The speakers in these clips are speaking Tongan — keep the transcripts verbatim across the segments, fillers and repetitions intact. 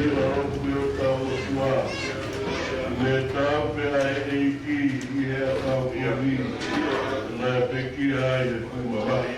Ua roku ʻi hotau ʻOtua. Ne tau pē ʻa e ʻEiki ʻi he ʻakau ivi. Naʻe pekia ai ʻa e kui mamahi.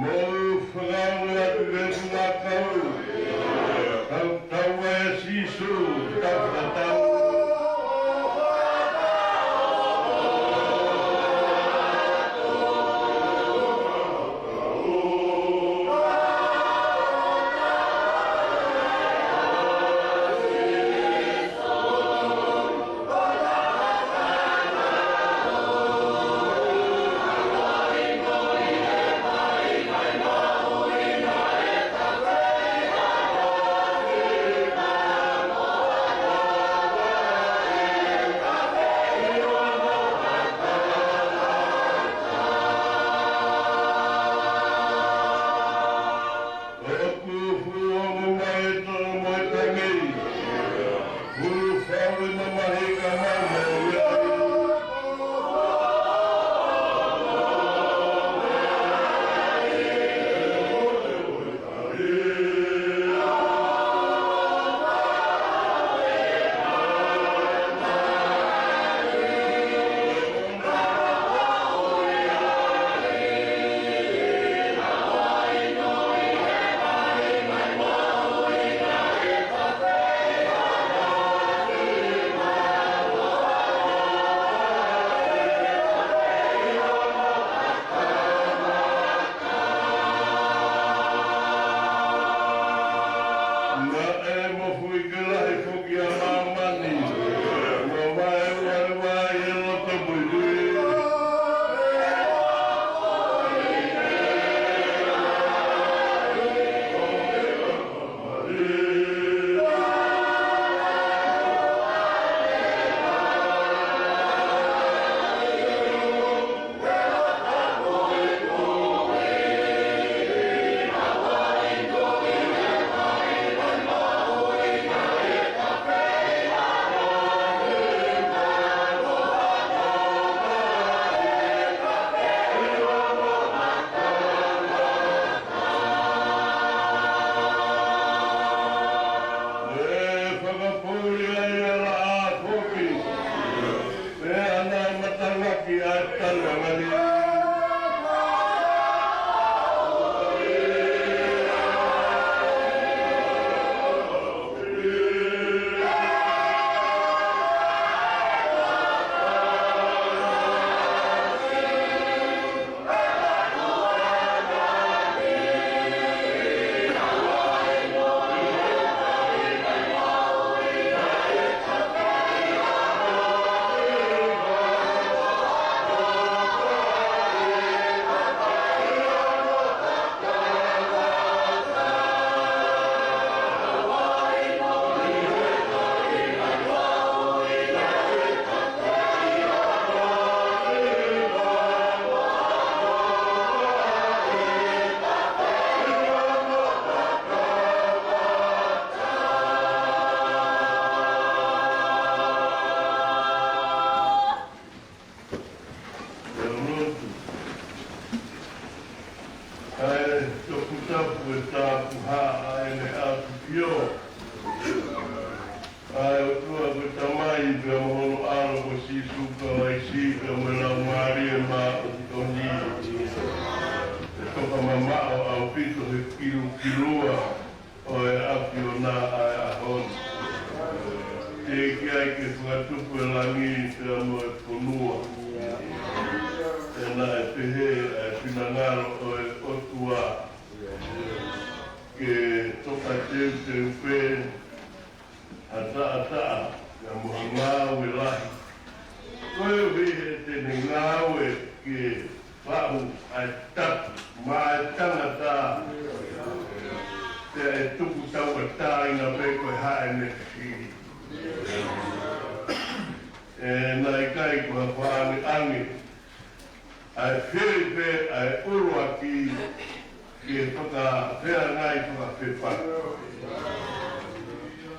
Mou fakaongo atu ki he ngākau. Kau tau ʻa Sīsū, tau fakatau. ʻOku fuʻu ongo mai e tō mo e tangi. Fuʻu fau e mamahi ka mau mo e Naʻe mofuike lahi foki ʻa māmani. Mo vaeua e vai ʻi he loto puipui. ʻE fakapoʻuli ai ʻa e laʻā foki. Pea naʻe matangaʻaki ʻa e tanu ʻa e ngali. ʻE lotu. ʻA e toputapu ʻe tapuhā ʻa ʻene ʻAfio. ʻA e ʻOtua ko e Tamai pea mo hono ʻAlo ko Sīsū Kalaisi pea mo e Laumālie Māʻoniʻoni. ʻE toka mamaʻo ʻaupito he kilukilua ʻo e ʻAfiona ʻa e ʻaho ni. Teʻeki ai ke fakatupu e langi pea mo e fonua. He naʻe pehē ʻa e finangalo ʻo e ʻOtua. Ke toka teuteu pē ha taʻataʻa, pea mo ha ngāue lahi. Koeʻuhi te ne ngāue ke faʻu ʻa e tapu maʻa e tangata, pea ʻe tuku tauʻatāina pē ko e hā ʻene fili. ʻE, naʻe ʻikai ko ha faʻaangeange ʻa e fili pē ʻa e ʻuluaki ke fakafeangai fakafepaki.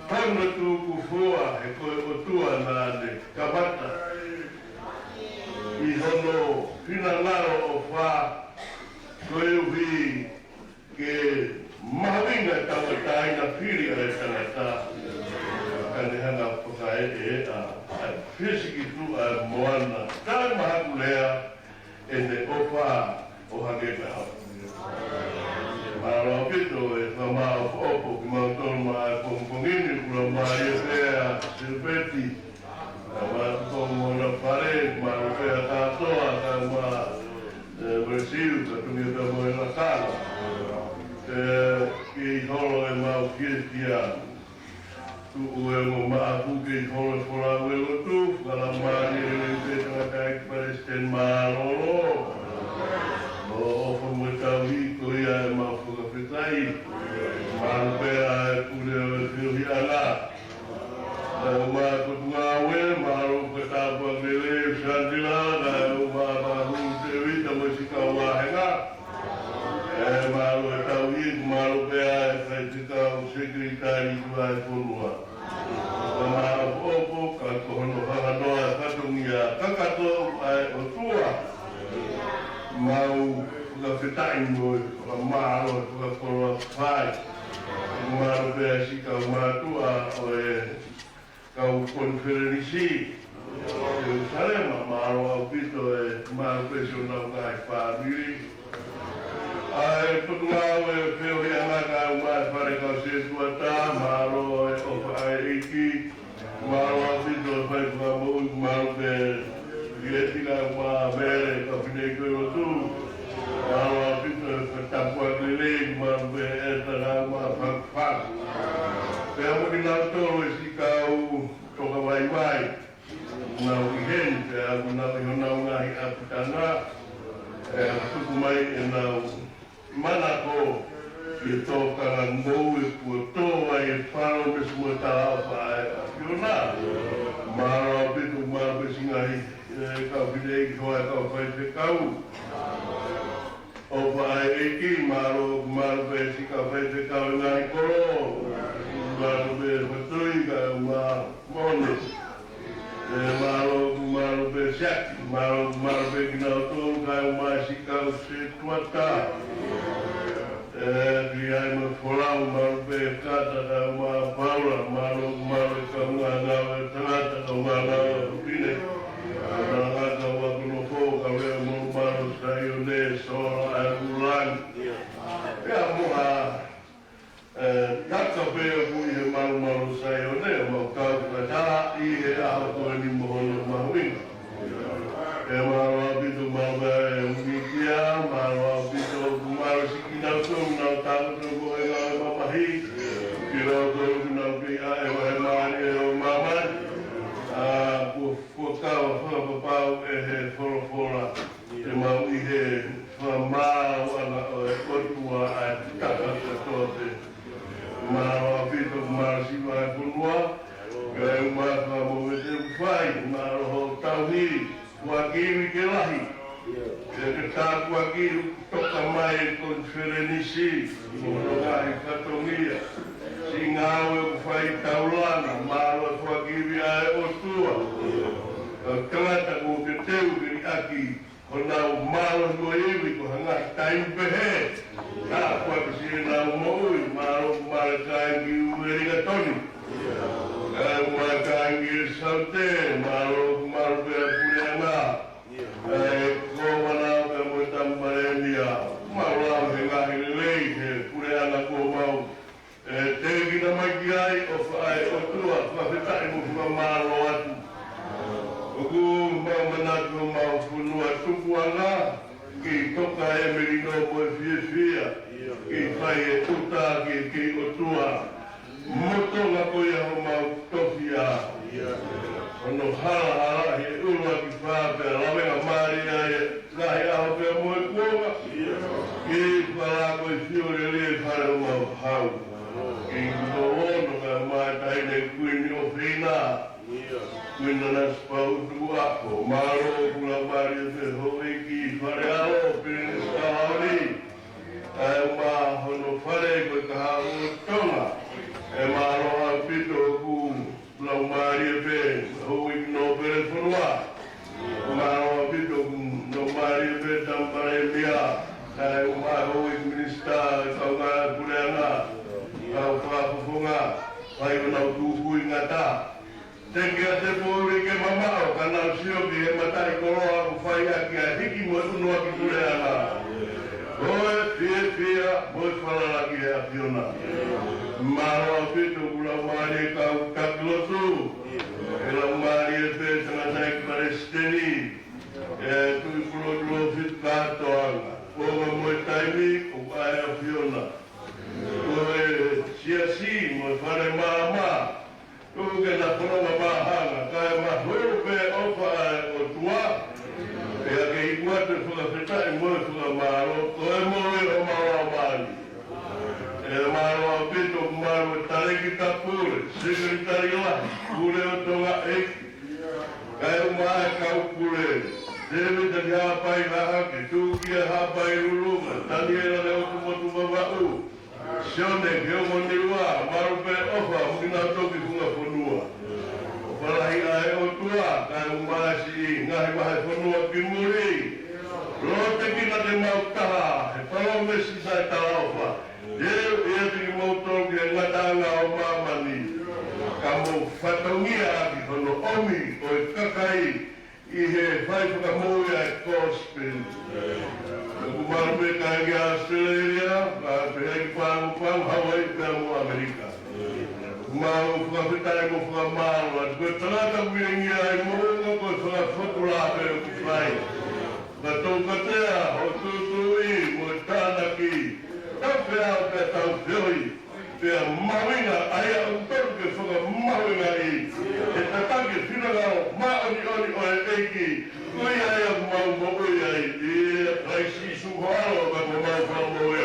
Pau na tuku fua he ko e ʻOtua naʻa ne kamata ʻi hono finangalo ʻofa, koeʻuhi ke mahuʻinga tauʻatāina fili ʻa e tangata. Ka ne hanga fakaeʻa ʻa e fisiki tuʻa ʻa e moana, taʻe mahakulea ʻene ʻofa ʻo hangē ko e hau. Mālō ʻaupito e fakamāʻopoʻopo kimautolu maʻa e pongipongi ni, kula mai e pea Silipeti. Ka mātuʻa mo na fale, mālō pea kātoa, ka mā, e, Brazil, ka tungi pea mo e lakana. E, kei holo e mau kiekea. Tuʻu e mo maʻaku kei holo e folau e lotu, kala mālie e lelei pē tangataʻeiki palesiteni mālōlō. ʻO ʻofa mo e tauhi ko ia e mau fakafetaʻi. Mālō pea e pule ʻo e feohiʻanga. Kae ʻumaʻā e potungāue, mālō e tāpuaki lelei ʻo Sandila, kae ʻumaʻā Pāhulu Tēvita mo e siʻi kau vāhenga. ʻE, mālō e tauhi, mālō pea e faifekau sekelitali tuʻa e fonua. Ka māʻopoʻopo, ka ko hono fakanoa e fatongia kakato ʻa e ʻOtua. Mau fakafetaʻi mo e fakamālō e fakakoloa fai. Mālō pea siʻi kau mātuʻa ʻo e kau konifelenisi ʻi Selusalema, mālō ʻaupito e mālō pea siʻonau ngaahi fāmili. ʻA e potungāue feohiʻanga kae ʻumaʻā e fale kau setuata, mālō e ʻofa ʻa e ʻEiki, mālō ʻaupito e fai fakamoʻui, mālō pea Vieti kae ʻumaʻā Mele, kau fineʻeiki lotu. Mālō ʻaupito e fakatapu atu lelei, mālō pea e tana ma fakafak. Pea mo kinautolu e siʻi kau toka vaivai. Nau ʻi heni, pea mo nau ʻi honau ngaahi ʻapitanga. ʻE tuku mai ʻenau manako ki he tokanga ngoue kuo tō ai e palōmesi mo e talaʻofa ʻa e ʻAfiona. Mālō ʻaupito, mālō pea siʻi ngaahi, e, kau fineʻeiki hoa e kau faifekau. ʻOfa ʻa e ʻEiki, mālō, mālō pea siʻi kau faifekau e ngaahi kolo. Mālō pea Fatui kae ʻumaʻā Mone. ʻE, mālō, mālō pea Siaki, mālō, mālō pea kinautolu kae ʻumaʻā e siʻi kau setuata. ʻE, Piliai mo Folau, mālō pea Kata kae ʻumaʻā Paula, mālō, mālō e kau ngāngāue tangata, kau ngāngāue fefine. Kau ngāngāue kau ako nofo, kau lea mo mālō Saione, Sola, ʻa e Kulangi. Pea mo ha ʻE, kaka pē ʻoku ʻi he malumalu Saione, mau kau fakataha ʻi he ʻaho ko eni mo hono mahuʻinga. ʻE, mālō ʻaupito, mālō e ʻunitia, mālō ʻaupito, mālō siʻi kinautolu, nau tākoto mo e ngāue mamahi, kinautolu, nau kei ʻaʻeva he mālie ʻo māmani. ʻA, kuo, kuo kau fakapapau ʻe he folofola. Te mau ʻi he fakamāuʻanga ʻo e ʻOtua ʻa e tangata kotoa pē. Mālō ʻaupito, mālō siʻi vahefonua, kae ʻumaʻā e fakamoʻui te u fai, mālō hoʻo tauhi, kuaki ivi ke lahi. Ke ke tāpuaki toka mai e konifelenisi, mo hono ngaahi fatongia. Siʻi ngāue ʻoku fai taulanga, mālō e kuaki ivi ʻa e ʻOtua. Kau tangata kuo ke teu ke liʻaki, honau mālohi mo e ivi ko ha ngaahi taimi pehē. Ka kuo ke siʻi nau moʻui, mālō, mālō e kāinga ʻi Uelingatoni. Kae ʻumaʻā e kāinga ʻi Saute, mālō, mālō pea puleʻanga. ʻE, ko mana pea mo e Tama Palēmia. Mālō he ngaahi lelei he puleʻanga kuo mau ʻe, tēkina mai ki ai, ʻofa ʻa e ʻOtua, fakafetaʻi mo fakamālō atu. ʻOku mau manatu homau fonua tupuʻanga, kei toka e melino mo e fiefia, kei fai e ʻuta ki he ʻOtua. Mo Tonga ko ia homau tofiʻa. Hono halahala he ʻuluaki fā Pea lavengamālie ai, lahi ʻaho pea mo e kuonga. Ki he fala ko e fiolele e fale ʻo mau hau. Ki he kuto ono ka mai taine Kuini ʻOfeina. Kuini Nanasipauʻu Tukuʻaho. Mālō ʻoku laumālie pē houʻeiki Falealo, Pilinisitā Laoni. ʻA e uma hono fale ko e kahaʻu ʻo Tonga. ʻE mālō ʻaupito ʻoku laumālie pē houʻeiki nōpele fonua. Mālō ʻaupito ʻoku laumālie pē Tama Palēmia. ʻA e uma houʻeiki minisitā, kau ngāue puleʻanga, kau fakafofonga, fai ʻo nau tukui ngata. Teke ʻa Tēpile ke mamaʻo, ka nau sio ki he mataʻikoloa ʻoku fai ʻaki ʻa e hiki mo e ʻunuaki puleʻanga. Ko e fiefia mo e falala ki he ʻAfiona. Mālō ʻaupito ʻoku laumālie kau taki lotu. ʻE laumālie pē tangataʻeiki palesiteni, ʻe tuʻi pulotu ʻo fitu kātoanga. Ko e ngaahi mo e taimi ʻoku ʻa e ʻAfiona. Ko e siasi mo e fale maama. Tuku ke na fononga māhanga, kae mahulu pē ʻofa ʻa e ʻOtua. Pea ke iku atu e fakafetaʻi mo e fakamālō, ko e moʻui ʻo mālō mai. ʻE mālō ʻaupito ʻoku malu e talēkita pule, sekelitali lahi, pule ʻo Tonga ʻEiki. Kae uma e kau pule, Tēvita ki Haʻapai Hahake, Tukia Haʻapai Lulunga, Taniela Leotumotu Vavaʻu. Sione, ke ongo ni ua, malu pē ʻofa, mo kinautolu ki funga fonua. ʻOfa lahi ʻa e ʻOtua, kae uma e siʻi ngaahi vahefonua ki muli. Lote kina ke mau taha, he palōmesi naʻe talaʻofa. Te u ʻiate kimoutolu ki he ngataʻanga ʻo māmani. Ka mou fatongia ʻaki hono ʻomi ʻo e kakai ʻi he fai fakamoʻui ʻa e kosipeli. ʻOku malu pē kāinga ʻAositelēlia, pea pehē ki Pango, Pango, Hauaiʻi pea mo ʻAmelika. Mau fakafetaʻi mo fakamālō atu ko e tangata miengia ai mo unga ko e fakafotu lape ʻoku fai. Ka tau katea, ʻo tutuʻi, mo e tānaki, tau pea, pea tau feohi. Pea mahuʻinga ʻa ia ʻoku totonu ke fakamahuʻingaʻi, he tataki e finangalo māʻoniʻoni ʻo e ʻEiki, ko ia ia ʻoku mau moʻui ai, ʻia Kalaisi Sīsū ko e ʻAlo, ka ko homau Fakamoʻui.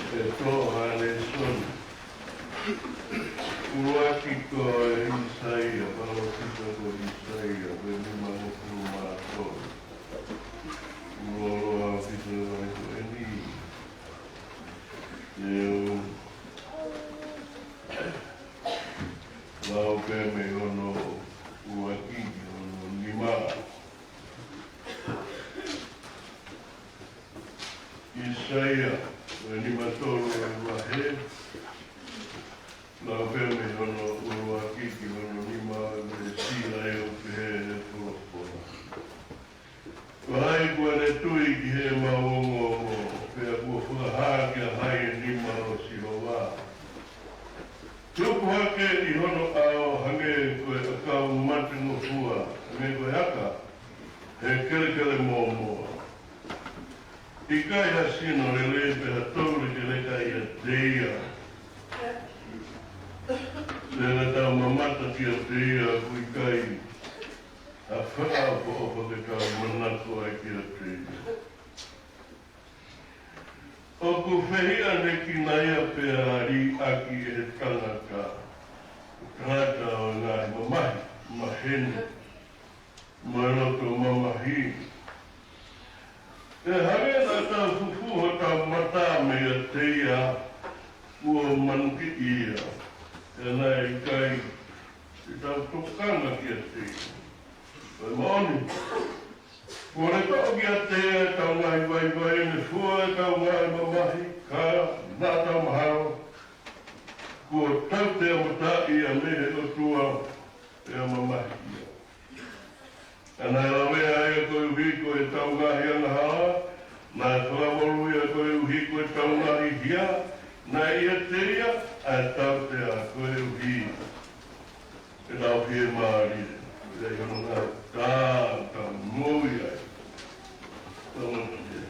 ʻE toʻo ha lēsoni. ʻUluaki ko e ʻĪsaia, palōfita ko ʻĪsaia, ko e nimangofulu mā tolu. Loloa ʻo e ʻīsai ko eni. Te u lau pē mei hono ʻuluaki ki hono nima. ʻĪsaia, ʻo e nima tolu ʻo e vahe, lau pē mei hono ʻuluaki ki hono nima ʻo e veesi, ʻa ia ʻoku pehē ʻe he folofola. Ko hai kuo ne tui ki heʻemau ongoongo, pea kuo fakahā kia hai e nima ʻo Sihova? Tupu hake ʻi hono ʻao hangē ko e ʻakau matengofua, hangē ko e aka he kelekele mōmoa. ʻIkai ha sino lelei pe ha tolu lekeleka ʻiate ia. Lele tau mamata kiate ia, ʻoku ʻikai ha fakaʻofoʻofa ke tau manako ai kiate ia. ʻOku fehiʻanekinaʻi ia pea liʻaki ʻe he tangata, tangata ʻo e ngaahi mamahi, maheni, mo e loto mamahi. ʻE hangē naʻa tau fufū hotau mata meiate ia, kuo manukiʻi ia, pea naʻe ʻikai te tau tokanga kiate ia. Ko e moʻoni, kuo ne toʻo kiate ia ʻetau ngaahi vaivai, ne fua ʻetau ngaahi mamahi, ka naʻa tau mahalo kuo tauteamotaʻi ia mei he ʻOtua, pea mamahi ia. Ka naʻe lavea ia koeʻuhi ko ʻetau ngaahi angahala, naʻe fakavolu ia koeʻuhi ko ʻetau ngaahi hia, naʻe ʻiate ia ʻa e tautea koeʻuhi ko ʻetau fiemālie. Ia ʻi hono ngaahi tā, ka moʻui ai. Tau moʻui ai.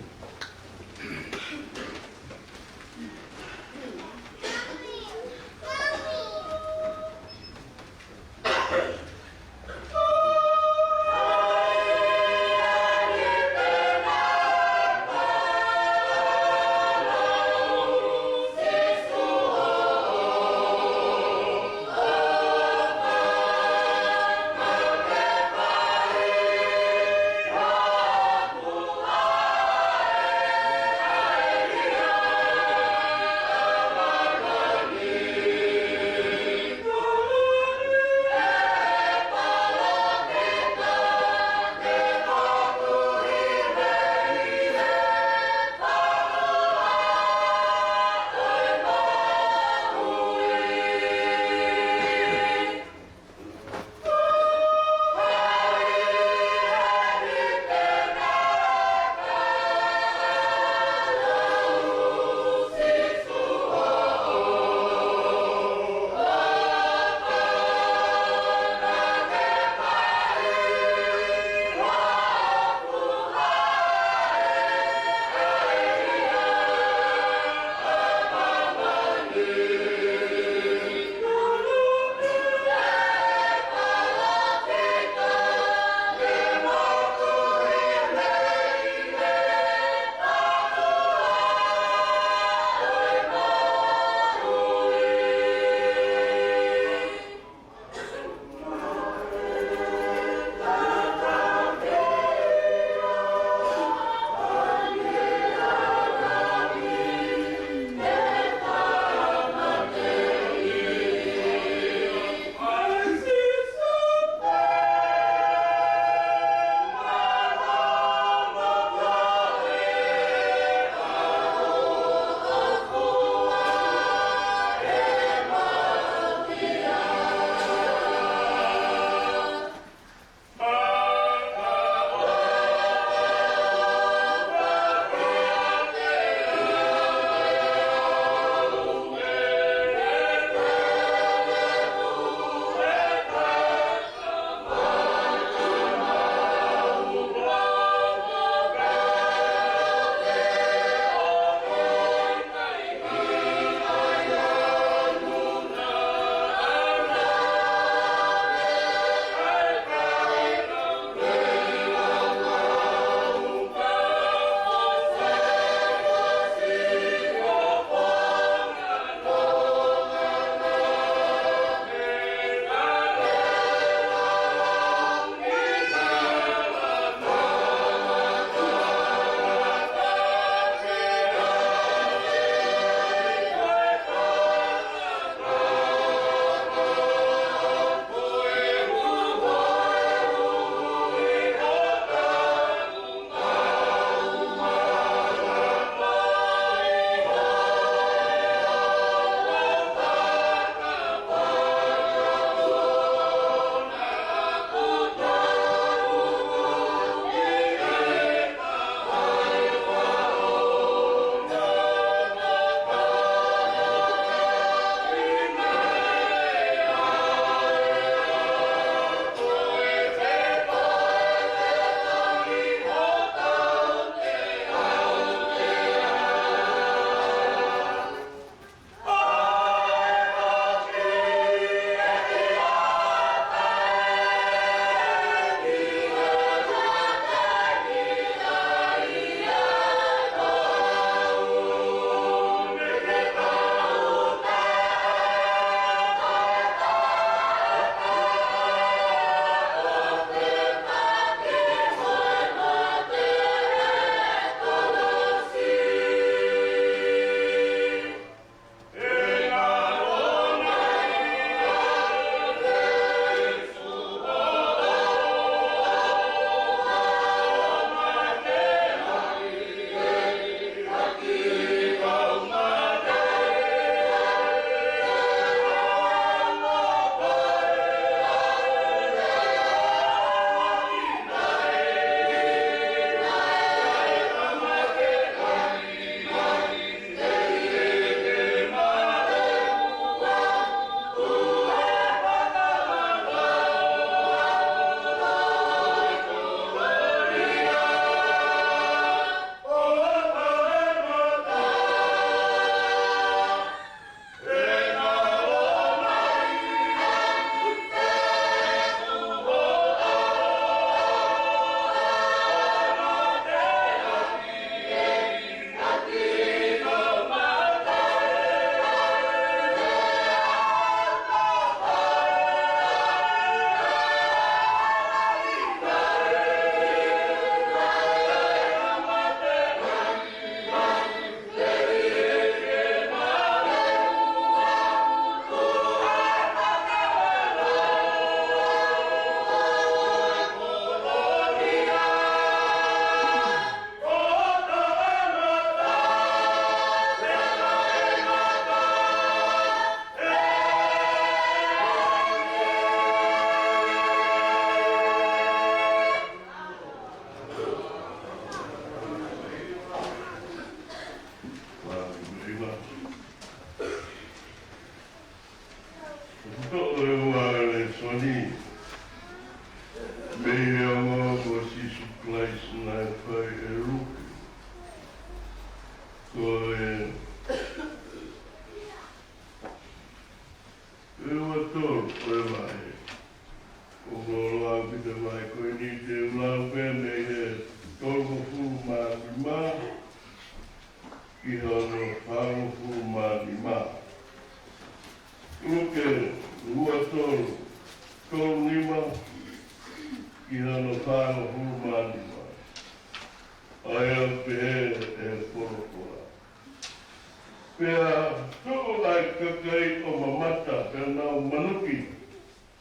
ki hono fāngofulu mā nima. Luke ua tolu, tolu nima ki hono fāngofulu mā nima. ʻA ia ʻoku pehē ʻe he folofola: Pea tuʻu ʻa e kakai ʻo mamata, pea nau manuki,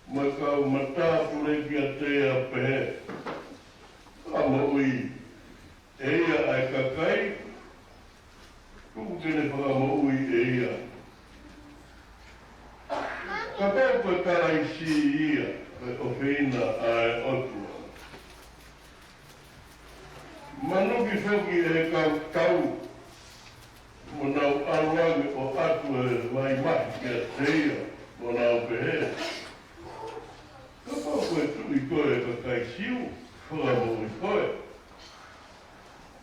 mo e kau matāpule kiate ia ʻo pehē: Fakamoʻui ʻe ia ʻa e kakai, tuku ke ne fakamoʻui ʻe ia. Kapau ko e Kalaisi ia, ko e ʻofeina ʻa e ʻOtua, manuki foki ʻe he kau tau, mo nau ʻalu ange ʻo ʻatu e vai mahi kiate ia, mo nau pehē: Kapau ko e Tuʻi koe ʻo e kakai Siu, fakamoʻui koe.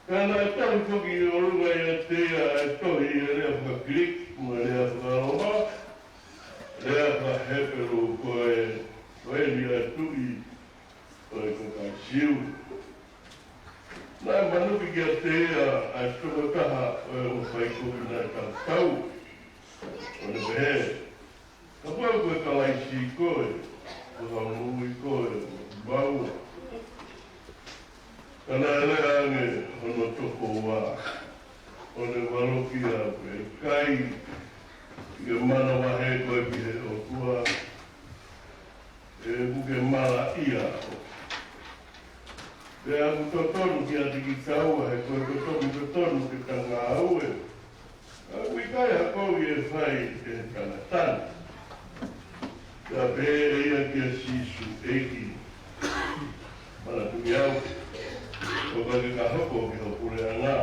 Ka naʻe tohi foki ʻi ʻolunga ʻiate ia ʻa e tohi ʻi he lea faka-Kiliki mo e lea faka-Loma, lea faka-Hepelū, ko e, ko eni ʻa e Tuʻi ʻo e kakai Siu. Naʻe manuki kiate ia ʻa e tokotaha ʻo e ongo faikovi naʻe tautau, ʻo ne pehē: Kapau ko e Kalaisi koe, fakamoʻui koe maua. Ka naʻe lea ange hono tokoua, ʻo ne valokia, pea ʻikai ke manavahē koe ki he ʻOtua, he ʻoku ke malaʻia. Pea ʻoku totonu kiate kitaua, he ko e totonu, totonu ke ta ngāue. Ka ʻoku ʻikai ha kovi ʻe fai ʻe he tangata ni. Pea pehē ʻe ia kia Sīsū: ʻEiki, manatuʻi au, ʻo ka ke ka hoko ki ho puleʻanga.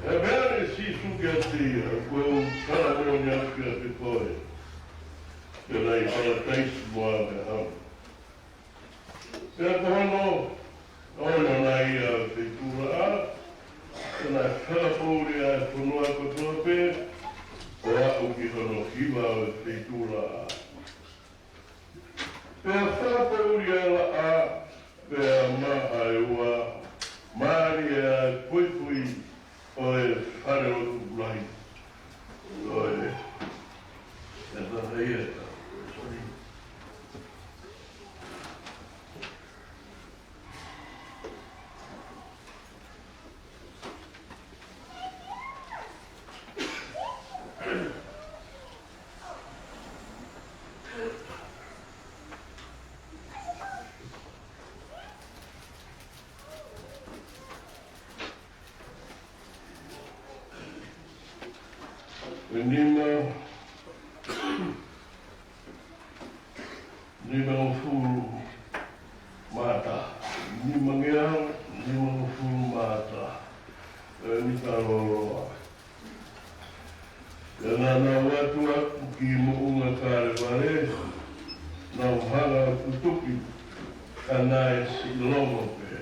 Pea pehē ange ʻe Sīsū kiate ia: ʻOku ou fakamoʻoni atu kiate koe, te u ʻi Palataisi mo au he ʻaho ni. Pea ko hono ono nai ʻa e feituʻulaʻā, pea naʻe fakapoʻuli ʻa e fonua kotoa pē, ʻo aʻu ki hono hiva ʻo e feituʻulaʻā. Pea fakapoʻuli ʻa e laʻā, pea maʻa e ua, mālie ʻa e puipui ʻo e falelotu lahi. ʻO e, e taha ia, sorry. Ko e nima, nimangofulu mā taha. Nimangeau nimangofulu mā taha. Ko e mita lōloa. Pea naʻa nau ʻatu atu ki Moʻunga Kalevale, nau hanga ʻo tutuki, ka naʻe siʻi longo pē.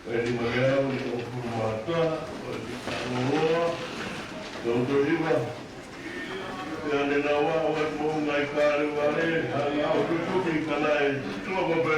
Ko e nimangeau nimangofulu mā taha, ko e mita lōloa, tau toe hiva. Pea ne nau aʻu atu ki Moʻunga Kalevale, hanga ʻo tutuki, ka naʻe siʻi longo pē.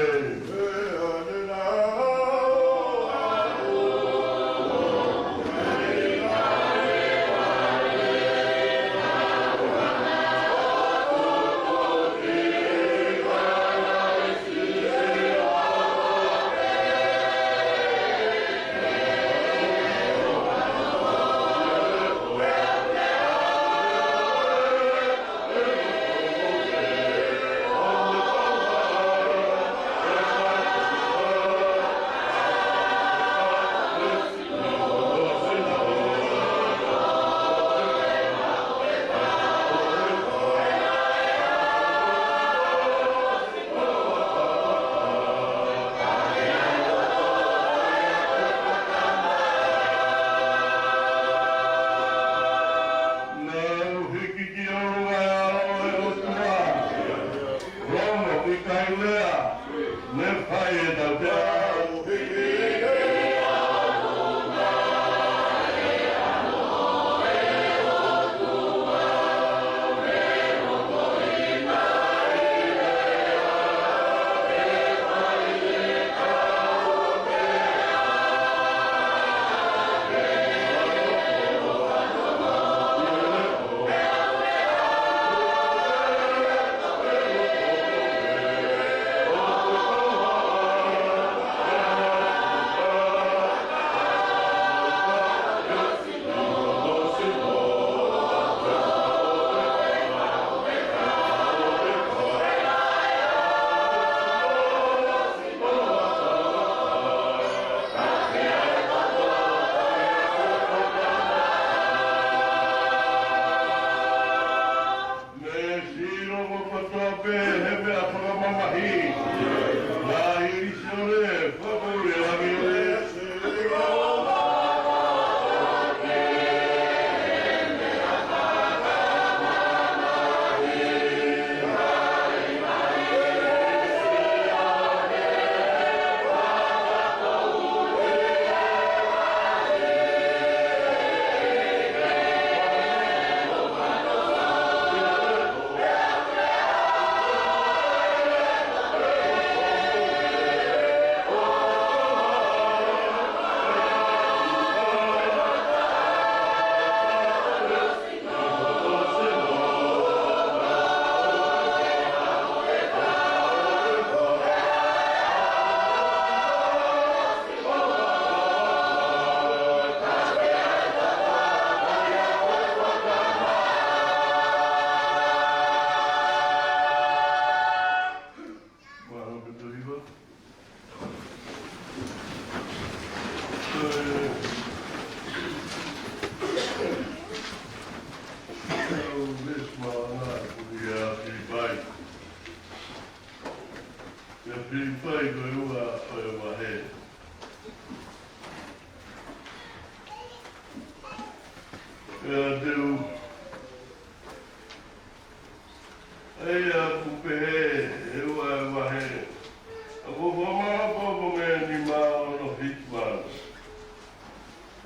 ʻIo, te u. ʻA ia ʻoku pehē ʻe he ua ʻo e vahe. ʻOku ou fakamāʻopoʻopo mei he nima ono fitu valu.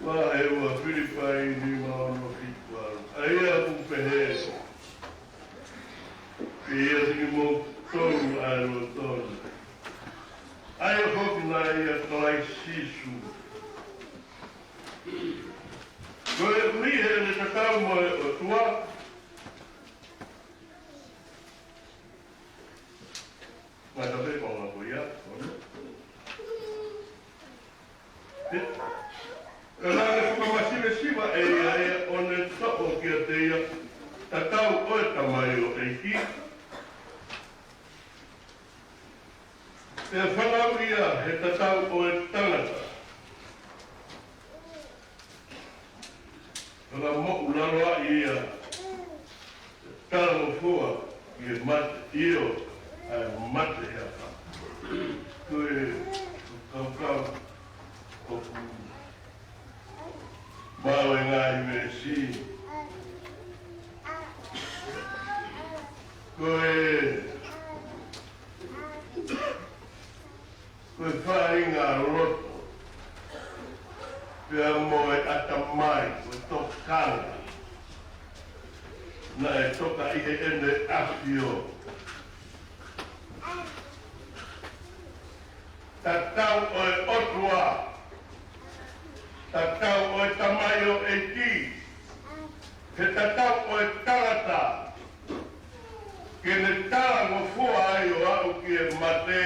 Vahe ua Filipai nima ono fitu valu. ʻA ia ʻoku pehē. Ke ʻiate kimoutolu ʻa e loto ni, ʻa ia ʻoku ʻi ai ʻa Kalaisi Sīsū. Koeʻuhi he ʻene tatau mo e ʻOtua. Mai ka pe konga ko ia, ono. Pea naʻa ne fakamasivesiva ʻe ia ʻo ne toʻo kiate ia tatau ʻo e tamaioʻeiki. Pea fanauʻi ia he tatau ʻo e tangata. Fakamoʻulaloaʻi ia. Talangofua ki he mate, ʻio, ʻa e mate he ʻakau. Ko e kaukau ʻoku maʻu e ngaahi veesi. Ko e Ko e faʻahinga loto, pea mo e ʻatamai, ko e tokanga, naʻe toka ʻi heʻene ʻAfio. Tatau ʻo e ʻOtua, tatau ʻo e tamaioʻeiki, he tatau ʻo e tangata, ke ne talangofua ai ʻo aʻu ki he mate,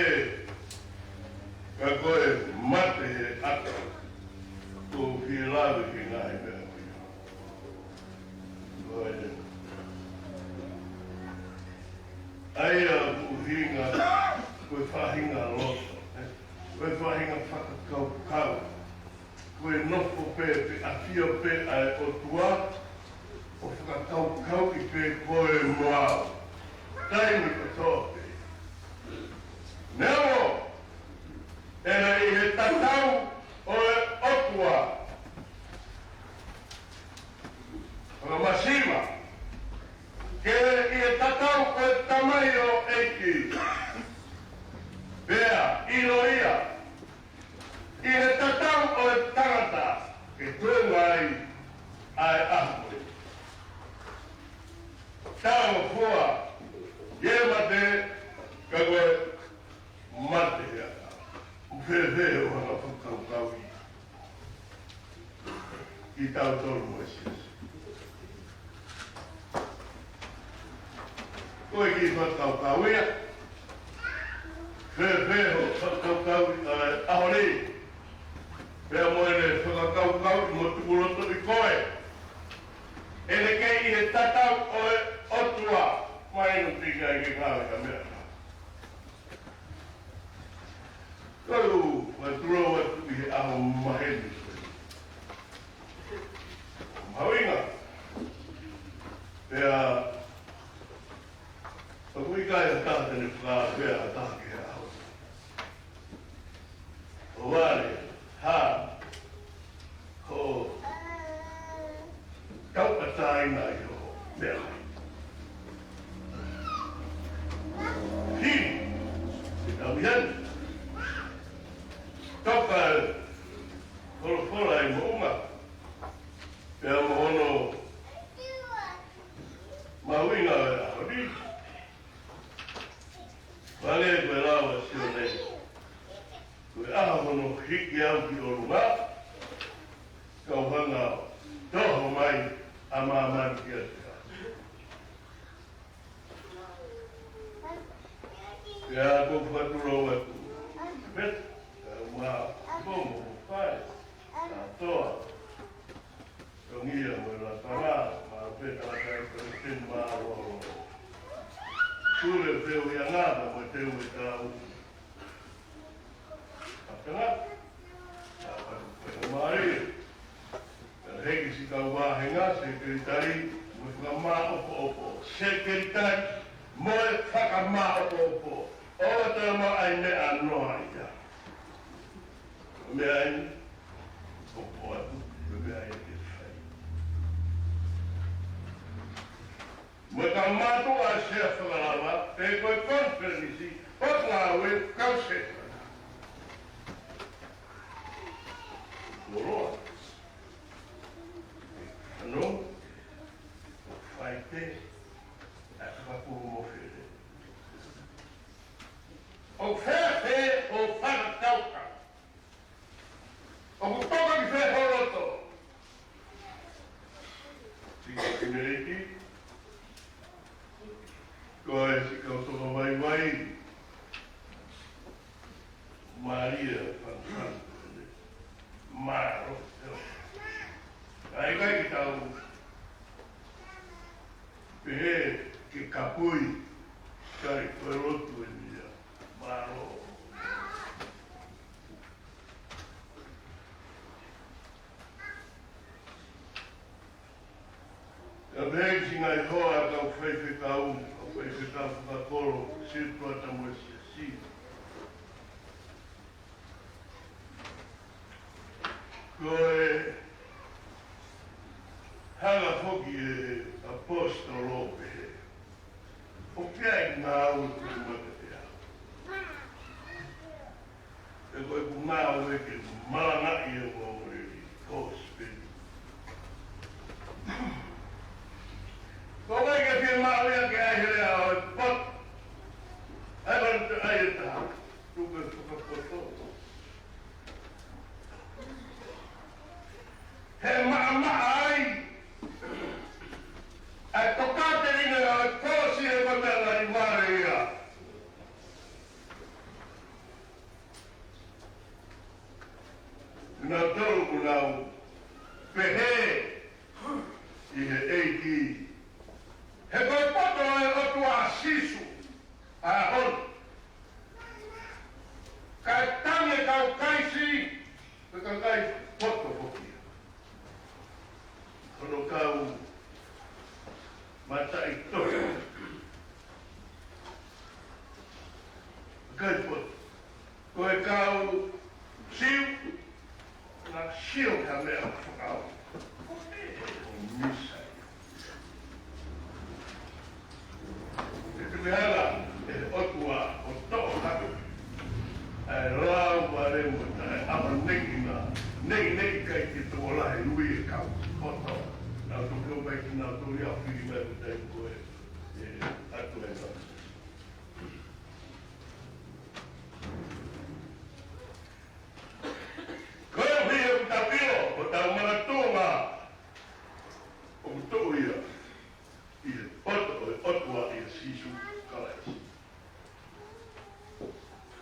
ka ko e mate he ʻakau. Ko e fie lave ki he ngaahi meʻa ko ia. Ko e, ʻa ia ʻoku ʻuhinga, ko e faʻahinga loto, ē? Ko e faʻahinga fakakaukau. Ko e nofo pē, pe ʻafio pē ʻa e ʻOtua, ʻo fakakaukauʻi pē koe mo au. Taimi kotoa pē. Neongo, ʻe ʻi he tatau ʻo e ʻOtua. Fakamasiva, ke ʻi he tatau ʻo e tamaioʻeiki. Pea, ʻilo ia, ʻi he tatau ʻo e tangata ke tuʻu ai ʻa e ʻaho ko ē. Talangofua, ʻi he mate, ka ko e mate ia. ʻOku fēfē hoʻo hanga fakakaukauʻi kitautolu mo e siasi. Ko e kiʻi fakakaukau ia. Fēfē hoʻo fakakaukau ʻi he ʻaho ni. Pea mo ʻene fakakaukau mo tukuloto ʻi koe. ʻEne kei ʻi he tatau ʻo e ʻOtua. Mai no tika i ke ngāue ka meʻa. Kau, ʻoku ou tulou atu ʻi he ʻaho maheni. Mahuʻinga. Pea, ʻoku ʻikai ha taha te ne fakapea ha taha ki he ʻaho. ʻO vale, ha, ho, tauʻatāina ʻi hoʻo meʻa. Hili, te tau ʻi heni. Toka e folofola ʻi moʻunga. Pea mo hono mahuʻinga ʻo e ʻaho ni. Vale ko e lau ʻa Sione. Ko e ʻaho hono hiki au ki ʻolunga, kau hanga ʻo toho mai ʻa māmani kiate au. Pea ʻoku ou fakatulou atu. Pea, kau mā, momo, fai, ʻa toa. Tongia mo e lakanga, ma pe tala kai ko e ten ma lo. Tule pē ʻo ia ngata mo te ue tau. Atanga, a patu pe mai. Heki si kau vāhenga, sekelitali, mo e fakamāʻopoʻopo. Sekelitali, mo e fakamāʻopoʻopo. ʻO te ma ai meʻa noa ia. Meʻa ai, ʻoku atu, meʻa ai ke fai. Mātuʻa Sea Fakalava, pe ko e konifelenisi ʻo e ngāue kausela. Koloa. Ano, ʻoku fai pē ʻa e fakapulu mo fele. ʻOku fēfē hoʻo fakakaukau? ʻOku toka ki fē ho loto? Siʻi Kimeleti, ko e siʻi kau toka vaivai. Mālie e fanafana. Mālō. ʻIkai ke tau pehē ke kapui, kai ko e lotu eni ia. Mālō. Ka pehē ki he ngaahi hoa ʻa e kau faifekau, kau faifekau fakakolo, Siutuata mo e Siasi. Ko e hanga foki ʻe he ʻaposetolo ʻo pehē, ʻoku ʻi ai e ngāue ʻoku mata ʻe au. He ko ʻeku ngāue ke malangaʻi e ongoongolelei, kosipeli. Ko e ʻikai ke fiemaʻu ia ke ʻai he lea ʻo e poto. ʻAi ʻa e poto, ʻai e taha. Tuku e fakapoto. He maʻamaʻa ai ʻa e tokāteline ʻo e kolosi he ko e meʻa ngali vale ia. Naʻa tau ʻoku nau pehē ʻi he ʻEiki, he ko e poto ʻo e ʻOtua ʻa Sīsū ʻa e ʻOtua. Kae tangi e kau kaisi, ko e kakai poto foki ia. Ko hono kau mataʻitohi. Kakai poto. Ko e kau Siu, naʻa sio ki ha meʻa fakaʻosi. Ko e misa ia. ʻE tuku ʻe he ʻOtua ʻo toʻo hake ʻa e lau vale mo taʻeʻamanekina, neʻineʻi ʻikai ke tokolahi ʻa e ui e kau poto. Naʻa tau toki ʻomai kinautolu ia ʻo fili mai ko e taimi ko ē ʻe ʻatu ai. Ko e ʻuhi ʻoku tau ʻilo, ʻoku tau makatuʻunga, ʻoku tuʻu ia ʻi he poto ʻo e ʻOtua ʻia Sīsū Kalaisi.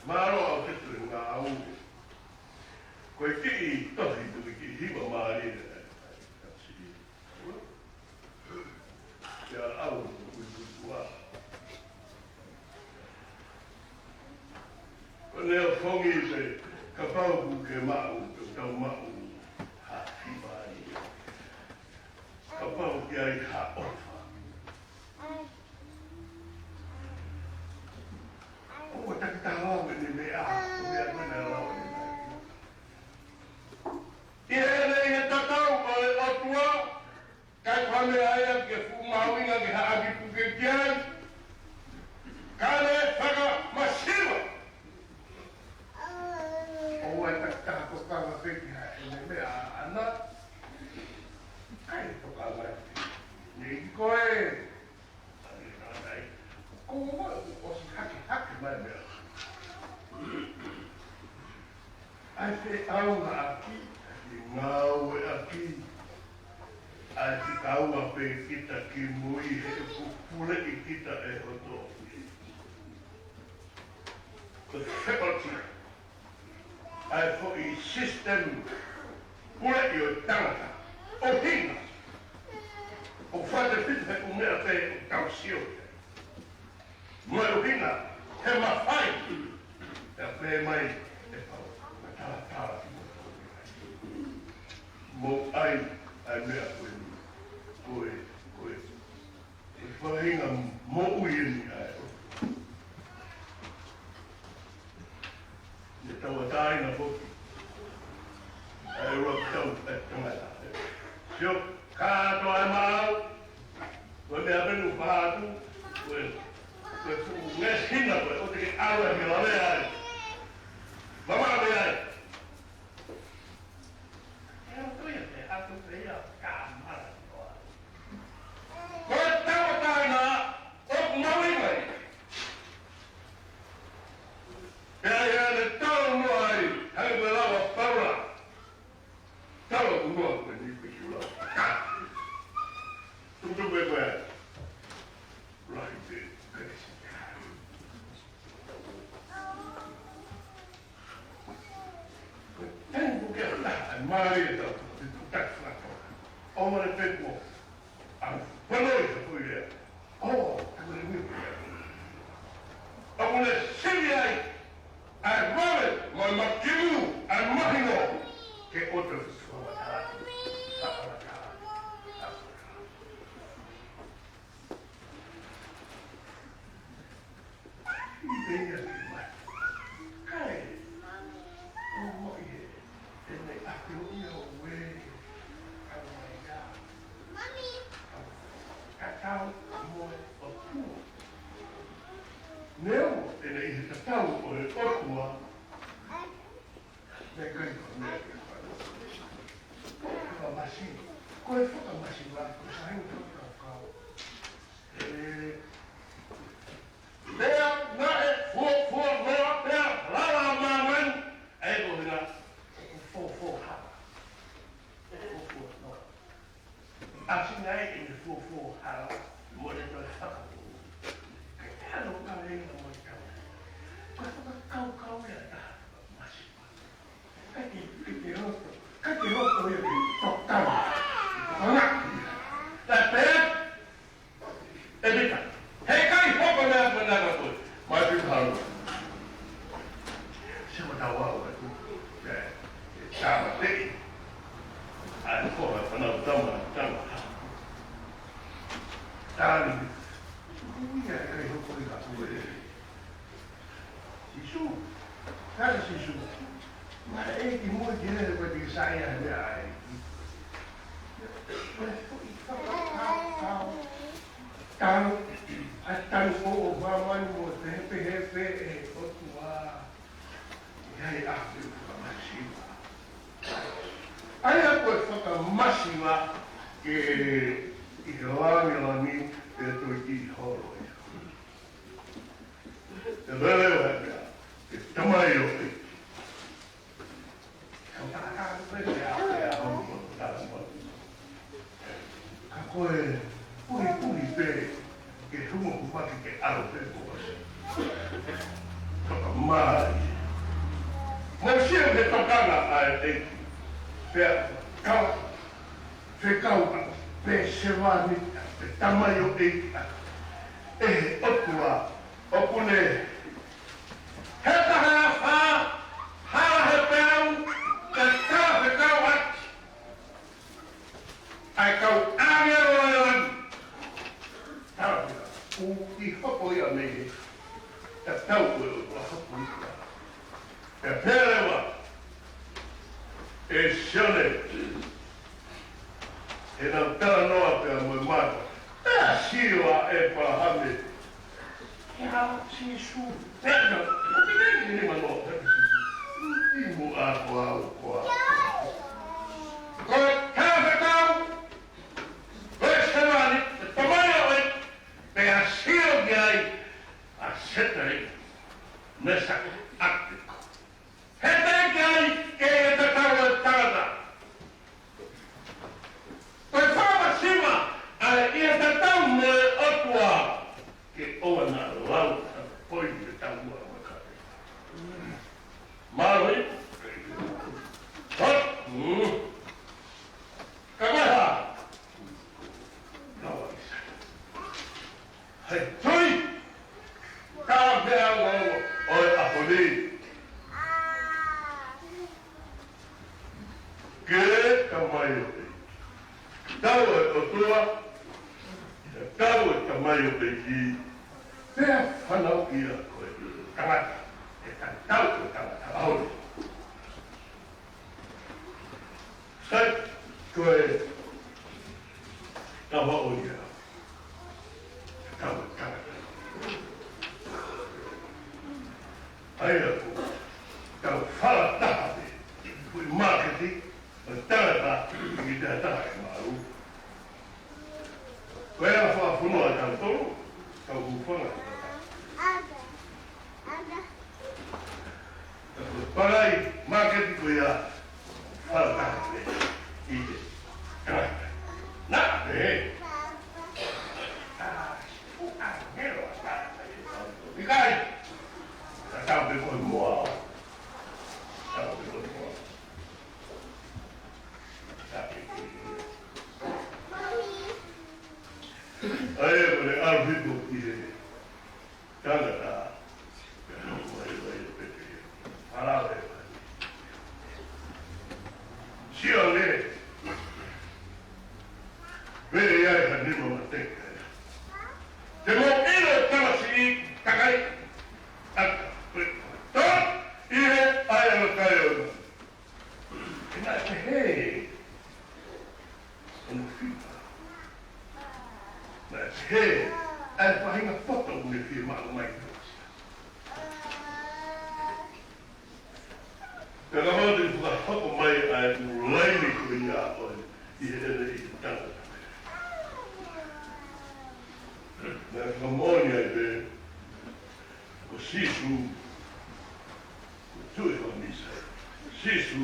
Mālō ʻaupito e ngāue. Ko e kiʻi tohi, ko e kiʻi hiva mālie. Kia au, kuikuikua. Ko ʻene ʻofongi pē, kapau ʻoku ke maʻu, ke tau maʻu ha fiemaʻu. Kapau ʻoku ʻi ai ha ʻofa. ʻOku takitaha lau ʻene meʻa, ko e meʻa ko ē naʻe lau ʻene meʻa. ʻI heʻene, ʻi he tatau ʻo e ʻOtua, ʻikai ko ha meʻa ia ke fuʻu mahuʻinga ke haʻaki puke ki ai. Ka ne fakamasiva. ʻOua ʻe takitaha tokanga pē ki ha ʻene meʻa ʻaʻana. ʻIkai tokanga pē. Neʻi ko e. Ko e ʻosi hakehake mai meʻa. ʻA e feʻauaʻaki, ʻa e ngāueʻaki, ʻa e fekauʻaki pē kita kimui he ʻoku puleʻi kita ʻe he ʻOtua. Ko e feʻauaʻaki. ʻA e foʻi system puleʻi ʻo e tangata. ʻUhinga. ʻOku fakafitu he ʻū meʻa pē ʻoku tau sio ki ai. Mo e ʻuhinga, he mafai. Pea pehē mai ʻe Paula, ka talatala ki mo. Mou ʻai ʻa e meʻa ko eni. Ko e, ko e. Ko e faʻahinga moʻui eni ʻa e ʻOtua. Ne tauʻatāina foki ʻa e ʻuluaki tau ʻa e tangata. Sio, kātoa e maau. Ko e meʻa pē ʻoku ou fai atu, ko e, ko e fuʻu ngeʻesi hina ko ē, ʻoua te ke ʻalu ai ke lave ai. Mamaʻo mai ai. ʻE ʻalu ia, ʻe ʻalu pē ia, ka mara noa. Ko e tauʻatāina ʻoku mahuʻinga ai. Pea ʻi heʻene talanoa ai, hangē ko e lau ʻa Paula. Talanoa ko eni pē ki lau. Tukutuku pē ko e lahi pē, pē. Ko e taimi ko ē ke ʻalu ai, mālie e tau, te u taki fakatonga. ʻOmai pē ko ʻa e fonoi ha foʻi lea. ʻO, ʻoku ne ui. ʻOku ne sivi ai ʻa e vave mo e makiu, ʻa e mahino ke ʻoto fakamatala. Fakamatala. ʻI he ia ke mai. Kae, ʻo mo i he, ʻene ʻapi ʻo ia ʻo e, ʻa mai ia. Tatau mo e ʻOtua. Neongo ʻene ʻi he tatau ʻo e ʻOtua, naʻe ʻikai ko e meʻa ke fai. Ko e fakamasiva, ko e fakamasiva, ko e saini fakakaukau. ʻE, pea naʻe fuofua noa, pea lala ʻa māmani, ʻa ia ko e ʻuhinga, ʻoku fuofua hala. Fuofua noa. ʻAsi ngai ʻene fuofua hala, mo ʻene toe fakafuofua. Kae ʻalu ka lei na mo e tau. Ko e fakakaukau ia ʻa e taha masiva. Kae ke, ke ke loto, kae ke loto ia ke tokanga. Tokanga. Kae pehē, ʻe Pita, heʻikai hoko e meʻa ko ena koe. Mai Pita halo. Sio mo tau au atu. ʻE, ʻe tāmateʻi. ʻA e ko e fānau tama, tama. Tali. Ia, heʻikai hoko ia koe. Sīsū. Kāinga Sīsū. Mara ʻEiki mo e kelele ko e tiki saia he meʻa ʻa e ʻEiki. Ko e foʻi fakakaukau. Tau, ʻa e tau ʻo māmani mo e pehē pē ʻe he ʻOtua. ʻI ai ʻa e fakamasiva. ʻA ia ko e fakamasiva ke ʻi he langilangi ʻe toe ki holo ia. Te lele ʻo e meʻa, ke tamai ʻo e. Ka ko e pulipuliaki pē, ke hū mo hū mai ke ʻalu pē ko ē. Fakamālie. Mou sio he tokanga ʻa e ʻEiki. Pea kau, fekau ʻa Pēsevani, ʻa e tamai ʻo e ʻEiki ʻa e ʻOtua. ʻOku ne he taha ʻa e fā, hala he peau, ke tala fekau atu ʻa e kau ʻāngelo ʻo e langi. Tala fekau, ʻoku ʻi hopo ia mei he tatau ʻo e ʻOtua hopo ia. Pea pehē leva ʻe Sione, ʻenau talanoa pea mo e mata. Pea sio ʻa ʻĒpalahame. Ia Sīsū, pea na, ʻo pine ki he manoa. ʻI muʻa ko au ko ā. Ko e tala fekau, ko e sevāniti, ko e tamai ʻo e, pea sio ki ai ʻa Setaleki, Mesaki, ʻApitenego. He teʻeki ai ke ʻi he tatau ʻo e tangata. Ko e fakamasiva ʻa e ʻi he tatau mo e ʻOtua ke ʻoua naʻa lau ha poini ke tau ua mo e kate. Mālō ē? Hot? Mm. Ka ko e hā? Ka ua isa. Hei, tui! Ka mea ua ua, ʻo e ʻaho ni. Ke tamai ʻo e. Tau ʻa e ʻOtua, tau ʻa e tamai ʻo e ʻEiki. Pea fanauʻi ia ko e tangata, ʻe tatau ko e tangata ʻaho ni. Sai, ko e kava ʻo ia. ʻa ia ko e tau fala taha pē, ko e māketi ʻo e tangata ki he taha e malu. Ko e anga fakafonua ʻa tautolu, tau hūfanga. Palai, māketi ko ia, fala taha pē, ʻi he tangata. Naʻa pē. ʻIkai. Tatau pē ko e moa. Tatau pē ko e moa. ʻA ia ko e ʻalu hifo ki he tangata. Pea nofo mai ai ʻa Pētelihema. Fālave. Sio ange. Pea ʻi ai ha nima mateka. Te mou ʻilo e tamasiʻi takai. ʻAka. Pea tō ʻi he ʻai ʻa e kai ʻo e manu. Naʻe pehē hono fita. Naʻe pehē ʻa e faʻahinga poto ʻoku ne fiemaʻu mai. Pea ka mau te fakahoko mai ʻa e ʻū laine ko ia ʻo e ʻi he ʻene ʻi he tangata. Naʻe fakamoʻoni ai pē ko Sīsū, ko e Tuʻi ʻo Mīsaia. Sīsū,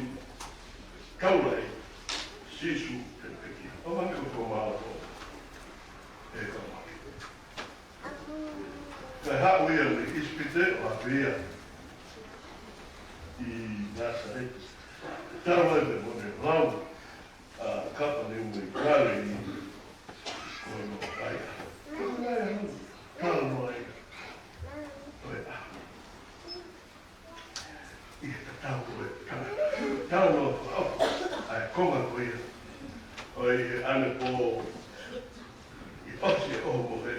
kaulai, Sīsū, te peki. ʻO mani ko tō mālō. E ka maki. Kae haʻu ia mei ʻIsipite ʻo aʻu ia ʻi Nāsaleti. Tau ai pē mo ne lau, ʻa Kapaneume ʻi Kāleli, ko e noa kai. Ko e noa ia, tau noa ia. Ko e ʻa. ʻI he tatau ko e tangata. Tau noa fakaʻofa, ʻa e konga ko ia. ʻOi he ʻanepō, ʻi ʻosi e ʻoho mohe,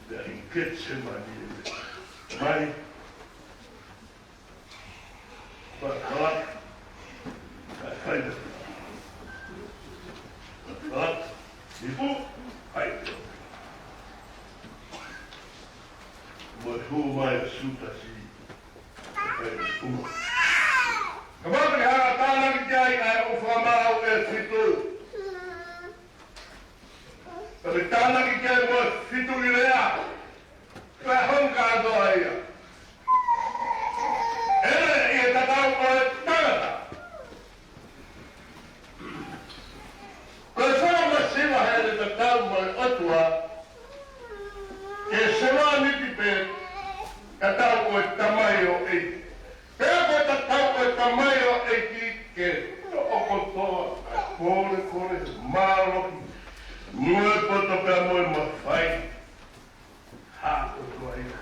pea ʻi Ketisemani ʻe mai. Pea kalaka, kae fai pē. Kalaka, ipu, fai pē. Mo e hū mai ʻa Siutasi, Kamata ke hanga tānaki ki ai ʻa e ʻū fakamaau ʻe fitu. Pea ke tānaki ki ai mo e fitu ʻi lea. Pea hanga kātoa ia. ʻEne ʻi he tatau ʻo e tangata. Ko e foʻi masiva heʻene tatau mo e ʻOtua, ke sevāniti pē, tatau ko e tamaioʻeiki. Pea ko e tatau ko e tamaioʻeiki ke toʻo kotoa ʻa e kolekole, mālohi, mo e poto pea mo e mafai. Hā kotoa ia.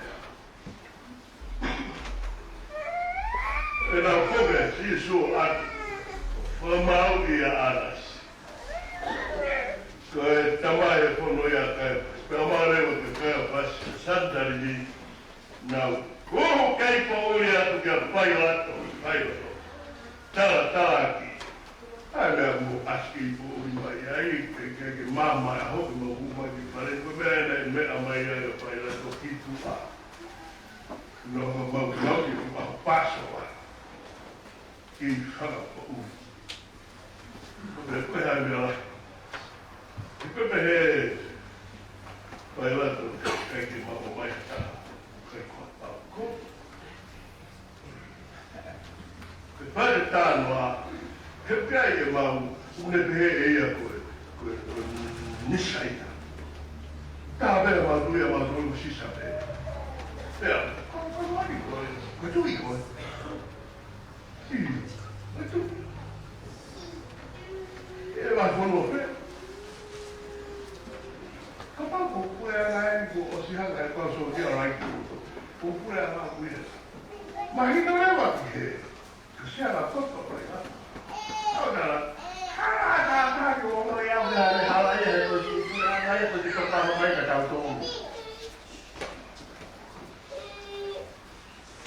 ʻE nau koke Sīsū atu, fakamaau ʻia ʻAnasi. Ko e tamai e fono ia Kaiapasi. Pea mālō leva kia Kaiapasi, Sanitalihi, nau kuhu kei poʻuli atu kia Pailato, Pailato. Tala, tala ki. ʻA e meʻa mo ʻasi kei poʻuli mai ai, ke, ke, ke māmā ʻa hoki mau hū mai ki fale, ko e meʻa ena ʻe meʻa mai ai ʻa Pailato ki tuʻa. Nofo mau, mau ki tuʻa Pāsova. Kei fakapoʻuli. Ko e meʻa ko e hā e meʻa lahi. ʻI pē pehē Pailato, ʻikai ke maʻu mai ha taha. ʻIkai ko ha pau ko. Ko e pale tānoa, he ʻikai ʻe mau, ʻoku ne pehē ʻe ia ko e, ko e, ko e Mīsaia. Tā pē mau tui ʻa mau tui ko Sisa pē. Pea, ko, ko, ko, ko, ko, ko, ko, ko, ʻI, ʻe tu. ʻE la fono pē. Kapau ko Puleʻanga eni kuo ʻosi hanga ʻe he kau sōtia ʻo laiki. Ko Puleʻanga ʻoku ʻi hē. Mahino leva ki hē. Ko Siaʻa poto ʻo laiki. ʻO nala. Hala tātā ki o ʻono ia ʻo hala ia he ko Puleʻanga ia ko te topa mai ka tau tō.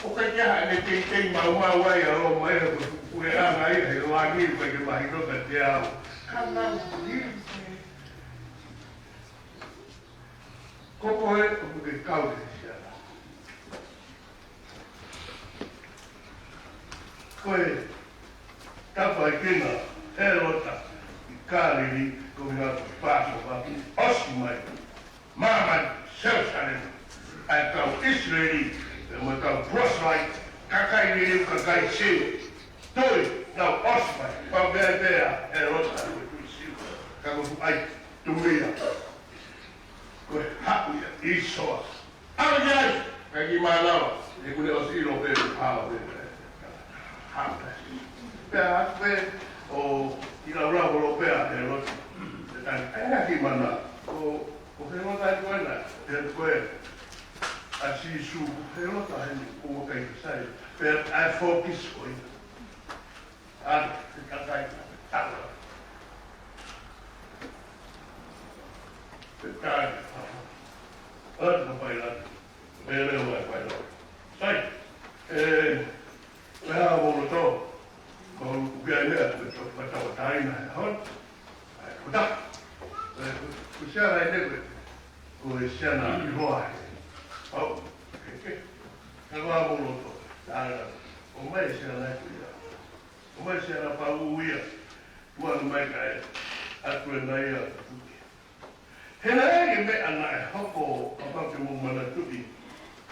ʻOku ʻikai ke ʻi ai haʻane teitei maumau ai ʻa Loma ia ko e Puleʻanga ia he langi ʻoku ʻikai ke mahino kiate au. Ka nau hili. Ko koe ʻoku Kau ki he siana. Ko e tafaʻaki ʻa Hēlota ʻi Kāleli, ko e ʻuhinga ko e Pāsova, ʻosi mai. Māmani, Selusalema, ʻa e kau ʻIsileli, pea mo e kau proselyte, kakai liliu, kakai Siu. Tui, nau ʻosi mai, pea pehē pē ʻa Hēlota ko e tuʻi Siu, ka ko e fuʻu ʻai, tuʻi ia. Ko e haʻu ia, ʻi soa. ʻAlu ki ai, ʻikai ke mānava, he kuo ne ʻosi ʻilo pē, hao pē, hao pē. Pea ʻoku pē, ʻo ʻi laulau holo pē ʻa Hēlota. ʻE tani, ʻai na ki mana, ko, ko Hēlota ʻi ko ena, he ko e, ʻa Sīsū, Hēlota heni, ʻoku ʻikai ke sai, pea ʻai focus ko ia. ʻAlu, ʻe kakai, ʻalu. Pea tali, ʻalu na Pailato. Pea lea mai Pailato. Sai, ʻe, ʻe hā hoʻo loto? Ko e ʻuhinga ia, ko e tau, ko e tau taina, ʻe hon. ʻAi, ko ta. ʻE, ko, ko e siana ʻeni ko e, ko e siana ʻiloa he. Au, ke, ke. Ka ko hoʻo loto. Tala, ʻomai siana ko ia. ʻOmai siana pau ia, tuʻu mai kae ʻatu ʻe ia ʻa e tuʻi. He naʻe ʻi ai e meʻa naʻe hoko, kapau te mou manatuʻi,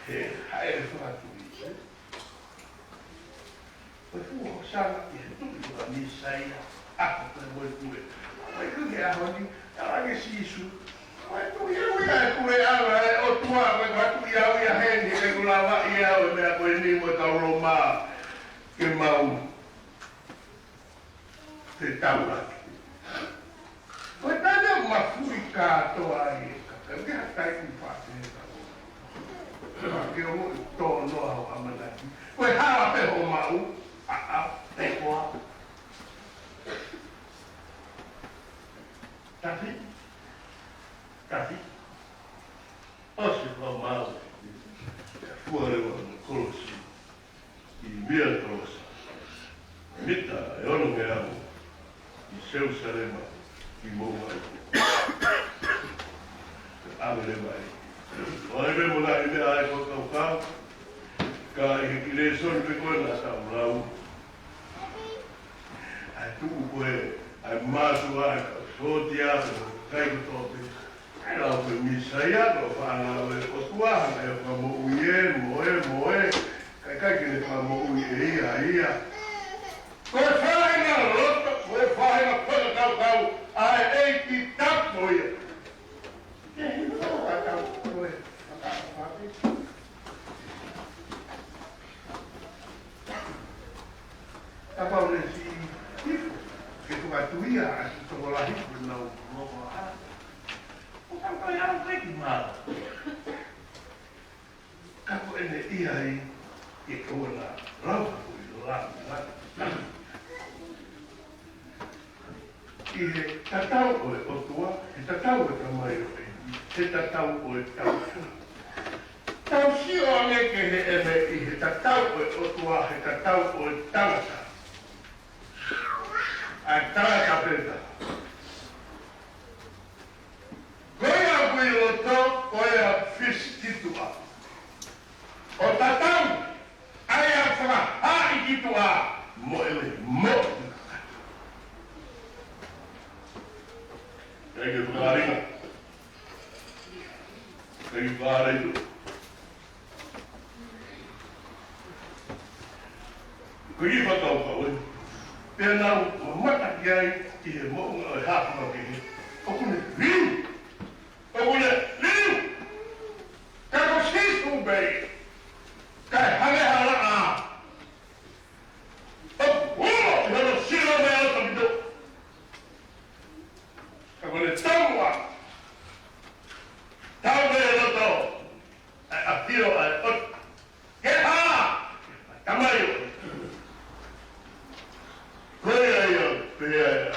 he hāʻele fakatuʻi. Ko e fuʻu hosana ʻi he tuʻi ko e Mīsaia, ʻa ko e moʻui ko ē. ʻOku ʻi ai e ʻaho ni, ʻalu ange Sīsū. Ko e tuʻi ia ʻoku ʻi ai e puleʻanga ʻo e ʻOtua, ko e tuʻi ia ʻoku ʻi ai heni, ʻikai ke lava ia ʻo e meʻa ko eni mo e kau Loma ke mau fetaulaki. Ko e taimi ʻoku mafuʻi kātoa ai e kakai, ʻikai ha taimi ʻoku faʻa fetaulaki. Ka ke ongoʻi tō noa hoʻo ʻamanaki. Ko e hala pē hoʻo maʻu, ʻaʻau, pē koā. Tafi, tafi. ʻOsi e kau maʻu, ʻe fua leva mo e kolosi. ʻI Miakolosa, mita ʻe ono ngeau, ʻi Selusalema, ʻi Moʻunga Eku. ʻAve leva ē. ʻOi pē mo e ngaahi meʻa ʻa e fakakaukau, ka ʻi he kiʻi lēsoni pē ko ē naʻa tau lau. ʻA e tuʻu ko ē, ʻa e mātuʻa, ʻa e kau sōtia, ʻa e kakai kotoa pē. ʻE lau ko e Mīsaia, ko e fānau ʻa e ʻOtua, hanga ʻe ia ʻo fakamoʻui ē, mo ē, mo ē, ka ʻikai ke ne fakamoʻui ʻe ia ia. Ko e faʻahinga loto, ko e faʻahinga fakakaukau ʻa e ʻEiki tapu ia. Ke hino ka tau ko e fakakaukau. Kapau leva siʻi hifo ke fakatuʻia ʻa e tokolahi ko ʻenau loto ʻa. ʻO kapau ʻe au pē ki māla. Ka ko ʻene ʻi ai ke kau na lau ko e lau, lau. ʻI he tatau ʻo e ʻOtua, he tatau ʻo e Tamai ʻo e, he tatau ʻo e tangata. Tau sio ange ki he ʻene ʻi he tatau ʻo e ʻOtua, he tatau ʻo e tangata. ʻA e tangata pē taha. Ko ia ʻoku ʻi loto, ko ia fisi ki tuʻa. ʻO tatau, ʻa ia fakahā ʻi ki tuʻa, mo e lelei, mo. ʻIkai ke fakahā ʻi ka. ʻIkai ke fakahā ʻi tuʻa. Ko e fakakaukau ē. Pea nau mamata ki ai ʻi he moʻunga ʻo e hāfanga kehe. ʻOku ne liliu. ʻOku ne liliu. Ka ko Sīsū pē. Kae hangē ha laʻā. ʻOku ulo ʻi hono sino mei loto ki tuʻa. Ka ko ʻene taumuʻa. Tau mei loto. ʻA e ʻafio ʻa e ʻOtua. Ke hā! Tamai ʻo. Ko ia ia, pea ia.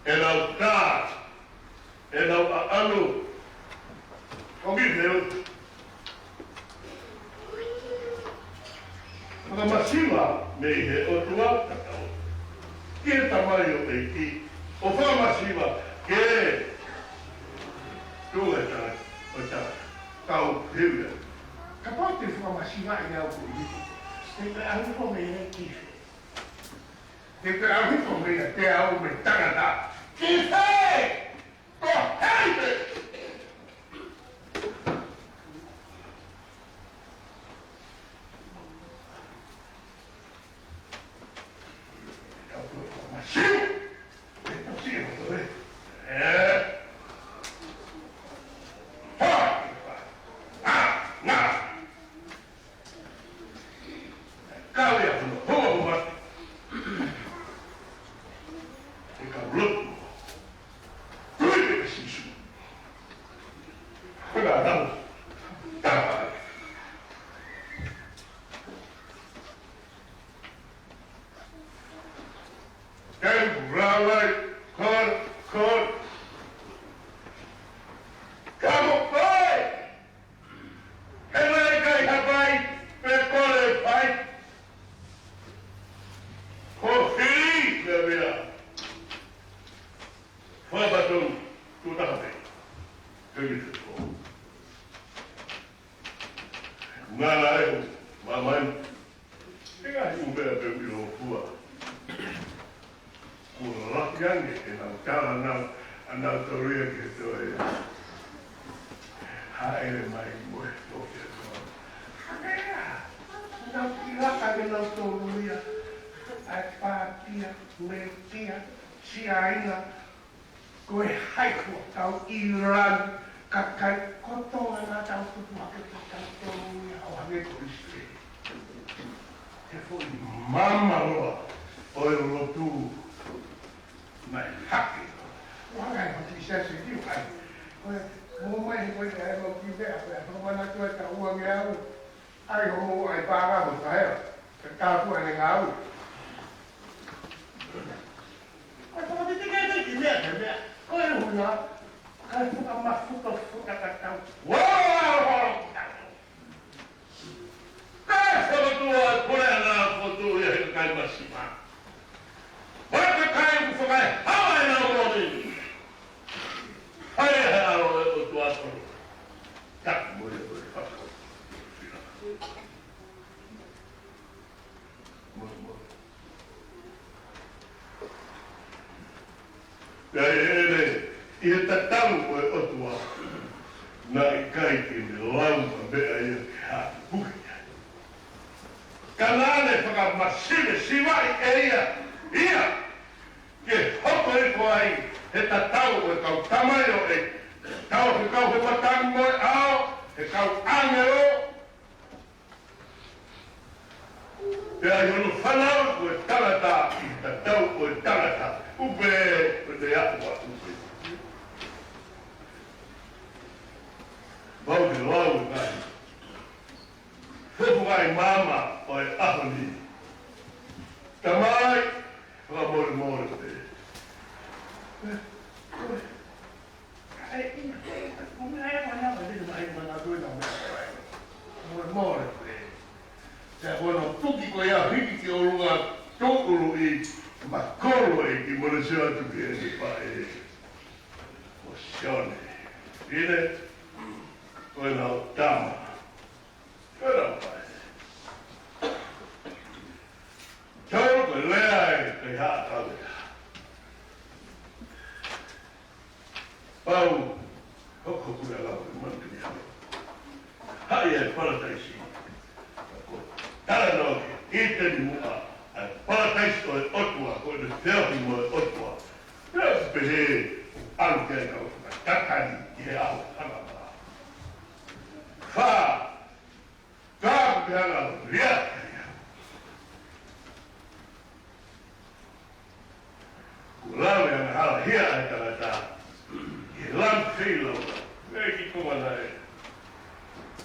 ʻEnau tā, ʻenau ʻaʻanu. ʻOku ʻi he fakamasiva mei he ʻOtua, ki he Tamai ʻo e ʻEiki. ʻO fakamasiva, ke Te u hifo mei he kife. Te u hifo mei he teau mei he tangata. Kife! Ko hei pe! Kai ralai, kor, kor. Kamo kai. He lai kai hapai, pe kole pai. Ko hili, mea mea. Fai patong, tu taha pe. Kai te ko. Ngala e, mamai. He ngaahi ʻū meʻa pē ʻoku ʻilo fua. Kuo laki ange ʻenau tala nau, ʻa nautolu ia ki he toe. Hāʻele mai mo e toki ʻa toa. Hāʻele ā, nau ki laka ke nautolu ia. ʻAi Pātia, Meletia, Siaina, ko e hai fua kau ʻIlani, kakai kotoa naʻa tau tupu hake pea tau tōmui ʻo hangē ko ʻIsileli. He foʻi mama loa ʻo e lotu mai hake. ʻO hangē ko e siasi ʻi ai. Ko e mou mai he ko e ʻai mau ki meʻa, ko e ʻai mau manatu ʻa e taʻu ua ngeau. ʻAi hoʻomou ʻai pānga mo tahe. Ka tāpua ʻene ngāue. Ko e fakatitike ʻene ki meʻa, ki meʻa. Ko e ʻuhinga, kae fakamafuta futa ka tau. Wā, wā, wā, wā. Kae fakatua e pule ana fotu ia he kakai masima. Wā kakai ʻoku fakaehala ʻenau moʻoni. ʻAi he ʻalo e ʻOtua tolu. Taku mo ia ko e fakatua. Pea ʻi heʻene, ʻi he tatau ʻo e ʻOtua, naʻe ʻikai ke ne lau ha meʻa ia ke hāpuke ai. Ka naʻa ne fakamasivesivaʻi ʻe ia, ia, ke hoko hifo ai he tatau ʻo e kau tamaioʻeiki, tau he kau he matangi mo e ʻao, he kau ʻāngelo, pea ʻi hono fanauʻi ko e tangata, ʻi he tatau ko e tangata, ʻupe, ko e te aʻu ʻa ʻupe. Mau te lau e kai. Fufu kai mama ʻo e ʻaho ni. Tamai, fakamolemole pē. Mole, mole pē. Pea ko hono puki ko ia hiki ki ʻolunga tōʻulu ʻi makolo ʻi ki mole sio atu ki he faʻē. Ko Sione. Pine. Ko ena ʻo tama. Ko ena ʻo faʻē. Tau ko e lea e kaihaʻa kau e taha. Pau, hokohoko ia lau e manu ke ni hau. Haʻi e palataisi. Ko talanoa ki ʻĪteni muʻa, ʻa e palataisi ʻo e ʻOtua, ko e feohi mo e ʻOtua. Pea pehē, ʻalu ki ai kau fakatatali ki he ʻaho hangamā. Fā, Ka ko e anga ʻo e lia. Kuo lau e angahala hia ʻa e tangata. ʻI he lau feilaula. Mei ki Tonga naʻe.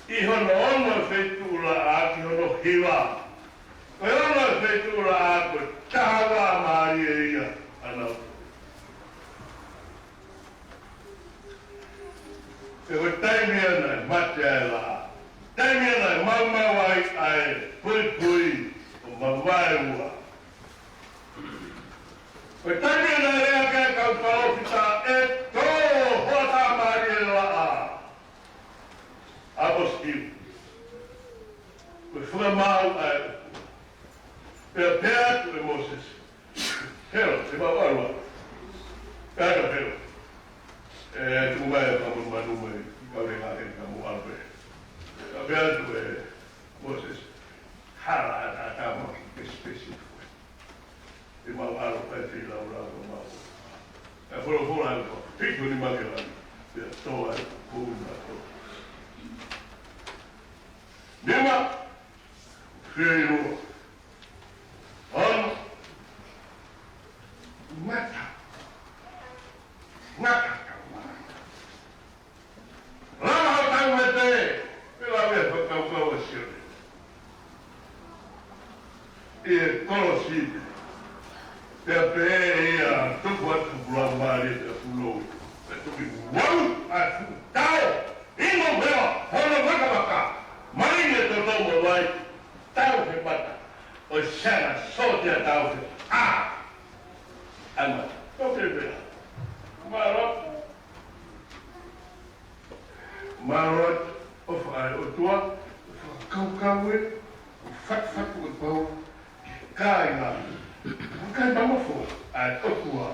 ʻI hono ono feituʻulaʻā ki hono hiva. Ko e ono feituʻulaʻā ko e taha ua mālie ia ʻa nautolu. Pea ko e taimi ia naʻe mate ai e laʻā. Taimi ia naʻe maumau ai ʻa e puipui ʻo mavaeua. Ko e taimi ia naʻe lea ki ai e kau palōfita ʻe tō hoʻatā mālie e laʻā. ʻAmosi. Ko e fakamaau ʻa e ʻOtua. Pea pehē atu ʻe Mōsese, Felo, te mau ʻalu ā. Pehē atu ʻa Felo, ʻE, tuku mai ʻa e kau manu mai, kau le ngā ke kau ʻalu pē. Pea pehē atu ʻe Mōsese, Hala ʻataʻatā mau ki he specific. Te mau ʻalu pē ʻi he feilaulau ʻa mau. ʻE folofola ʻa e ʻOtua, Fito ni ma ke lani, pea tō ai ʻa e koula tō. Nima, fei lua. Ono, ngata. Ngata kau mā. Lava hotau mete, pea lave fakakaukau ʻa Sione. ʻI he kolosi, pea pehē ia tuku atu Laumālie pea pulou. Pea tuki uau atu tau, ʻi he meʻa, hono vakavaka, mai ne toto mo vai, tau he mata, ʻo sana so te a tau he, a, ana, toke pea. Mālō. Mālō, ʻofa ʻa e ʻOtua, ʻofa kaukau ē, ʻofa fakafatu ʻe pau, kāinga, ʻoku ʻikai mamafo ʻa e ʻOtua.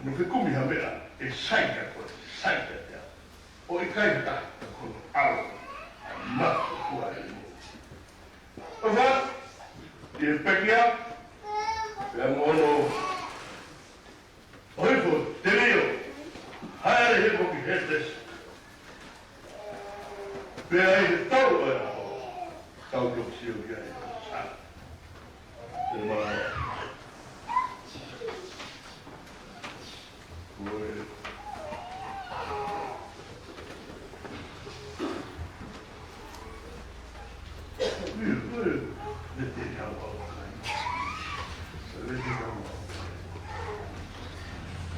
ʻOku fekumi ha meʻa, ʻe sai ka ko e, sai ka te a. ʻO ʻikai ha taha, ka ko hono ʻAlo, ʻa e Maka ʻOtua ē. ʻOfa, ʻi he pekia, pea mo hono ʻOhifo, telio, haere hifo ki Hētesi. Pea ʻi he tolu ʻo e ʻaho, tau toki sio ki ai. Sa. Te mara.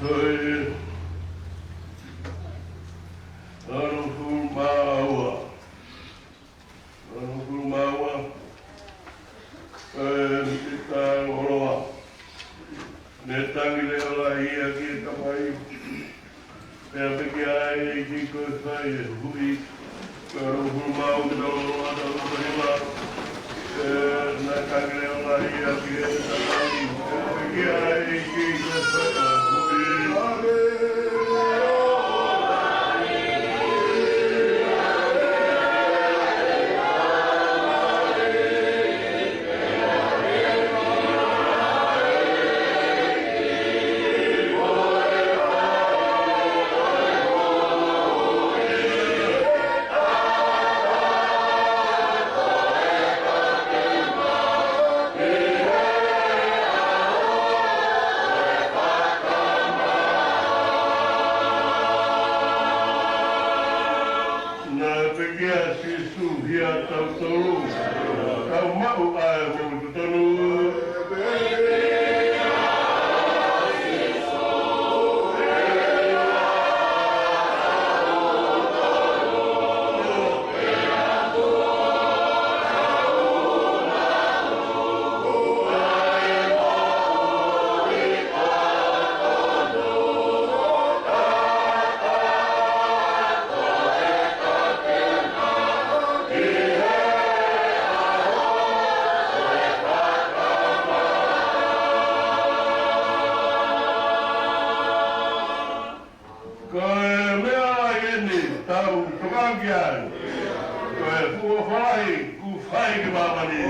Ko e Hongofulu mā ua. Hongofulu mā ua. Ē, kita oloa. Ne tangi leʻo lahi ia ki he Tamai. Pea pekia ai ʻEiki ko e fai ʻe huhuʻi. Pea hongofulu mā ua ki he oloa, ʻa e oloa. Ē, ne tangi leʻo lahi ia ki he Tamai. Pea pekia ai ʻEiki ko e fai ʻe huhuʻi. Naʻe pekia ʻa Sīsū, hia tautolu, tau maʻu ʻa e moʻui totonu. Ko e meʻa lahi eni, tau tokanga ki ai. Ko e fuʻu ʻofa lahi kuo fai ki māmani.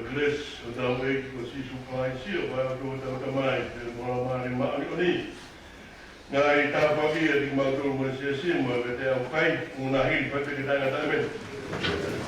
Kelesi ʻa hotau ʻEiki ko Sīsū Kalaisi, ʻofa ʻa hotau Tamai, pea mo e Laumālie Māʻoniʻoni, ngaahi tāpuaki ʻiate kimautolu mo e siasi mo e veteau kai, ʻo na hili pē ke taʻengata. ʻĒmeni.